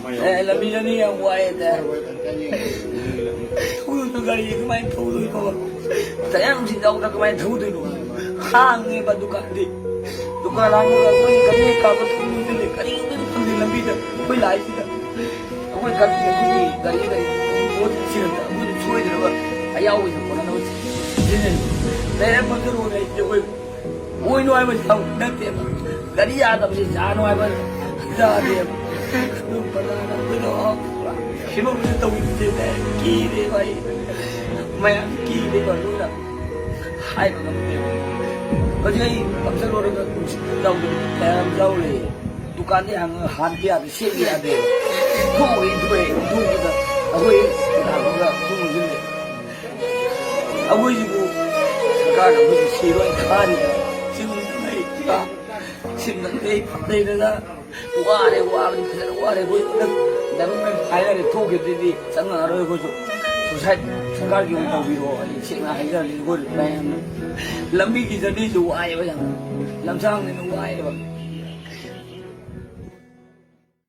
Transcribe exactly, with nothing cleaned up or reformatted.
ꯑꯦ, ꯂꯝꯕꯤ ꯆꯠꯅꯤ ꯌꯥꯝ ꯋꯥꯏꯌꯦ ꯇꯥꯏ꯫ ꯊꯧꯗꯣꯏꯗꯣ ꯒꯥꯔꯤ ꯀꯃꯥꯏꯅ ꯊꯧꯗꯣꯏꯅꯣ? ꯇꯥꯏꯌꯔ ꯅꯨꯡꯁꯤꯠ ꯌꯥꯎꯗꯅ ꯀꯃꯥꯏꯅ ꯊꯧꯗꯣꯏꯅꯣ? ꯍꯥꯡꯉꯦꯕ ꯗꯨꯀꯥꯟꯗꯤ꯫ ꯗꯨꯀꯥꯟ ꯍꯥꯡꯉꯒ ꯑꯩꯈꯣꯏ ꯒꯥꯔꯤ ꯀꯥꯞꯄ ꯊꯧꯗꯣꯏꯗꯨꯅꯦ꯫ ꯀꯔꯤꯝꯇ ꯈꯪꯗꯦ ꯂꯝꯕꯤꯗ꯫ ꯑꯩꯈꯣꯏ ꯂꯥꯛꯏꯁꯤꯗ꯫ ꯑꯩꯈꯣꯏ ꯒꯥꯔꯤ, ꯑꯩꯈꯣꯏꯒꯤ ꯒꯥꯔꯤ ꯂꯩ꯫ ꯄꯣꯠ ꯁꯤꯔꯛꯇ ꯑꯩꯈꯣꯏꯅ ꯁꯣꯏꯗꯅꯕ ꯑꯌꯥꯎꯕꯁꯤꯅ ꯀꯣꯟꯅꯅꯕ ꯁꯤꯖꯤꯟꯅꯩ꯫ ꯇꯥꯏꯌꯔ ꯄꯪꯆꯠ ꯑꯣꯏꯔꯦ ꯑꯩꯈꯣꯏ꯫ ꯑꯣꯏꯅꯨ ꯍꯥꯏꯕ ꯅꯠꯇꯦꯕ꯫ ꯒꯥꯔꯤ ꯌꯥꯗꯕꯁꯤ ꯌꯥꯅꯨ ꯍꯥꯏꯕ ꯌꯥꯗꯦꯕ꯫ ꯑꯗꯨ ꯄ꯭ꯔꯖꯥꯅ ꯑꯩꯈꯣꯏꯗ ꯐꯤꯕꯝꯁꯤ ꯇꯧꯕꯤꯕꯁꯦ ꯀꯤꯔꯦꯕ ꯑꯩ꯫ ꯃꯌꯥꯝ ꯀꯤꯔꯦꯕ ꯑꯗꯨꯅ ꯍꯥꯏꯕ ꯉꯝꯗꯦꯕ꯫ ꯍꯧꯖꯤꯛ ꯑꯩ ꯄꯪꯆꯠ ꯑꯣꯏꯔꯒ ꯌꯥꯎꯗꯕ ꯃꯌꯥꯝ ꯌꯥꯎꯔꯦ꯫ ꯗꯨꯀꯥꯟꯗꯤ ꯍꯥꯡꯉꯒ ꯍꯥꯟꯕ ꯌꯥꯗꯦ, ꯁꯦꯝꯕ ꯌꯥꯗꯦ꯫ ꯊꯣꯛꯑꯒ ꯏꯟꯊꯣꯛꯑꯦ, ꯏꯟꯊꯣꯛꯄꯗ ꯑꯩꯈꯣꯏ ꯂꯥꯛꯄꯒ ꯊꯣꯡ ꯂꯣꯟꯁꯤꯜꯂꯦ꯫ ꯑꯩꯈꯣꯏꯁꯤꯕꯨ ꯁꯔꯀꯥꯔꯅ ꯑꯩꯈꯣꯏꯁꯤ ꯁꯤꯔꯣꯏ ꯈꯥꯔꯤꯗ ꯆꯤꯡꯗ ꯂꯩ ꯁꯤꯡꯗ ꯂꯩ ꯂꯩꯗꯅ ꯋꯥꯔꯦ, ꯋꯥꯕꯗꯤ ꯐꯖꯅ ꯋꯥꯔꯦ꯫ ꯑꯩꯈꯣꯏ ꯍꯟꯗꯛ ꯗꯦꯕꯂꯞꯃꯦꯟ ꯐꯥꯏꯅꯔꯦ ꯊꯣꯛꯈꯤꯕꯗꯩꯗꯤ ꯆꯪꯉꯛꯑꯔꯣꯏ ꯑꯩꯈꯣꯏꯁꯨ꯫ ꯁꯨꯁꯥꯏꯠ ꯁꯔꯀꯥꯔꯒꯤ ꯑꯣꯏꯅ ꯇꯧꯕꯤꯔꯣ꯫ ꯑꯩ ꯁꯦꯡꯅ ꯍꯥꯏꯖꯔꯗꯤ ꯑꯩꯈꯣꯏ ꯃꯌꯥꯝꯅ ꯂꯝꯕꯤꯒꯤ ꯖꯔꯅꯤꯁꯨ ꯋꯥꯏꯑꯦꯕ ꯌꯥꯝꯅ꯫ ꯂꯝꯁꯥꯡꯅꯤꯅ ꯋꯥꯏꯑꯦꯕ꯫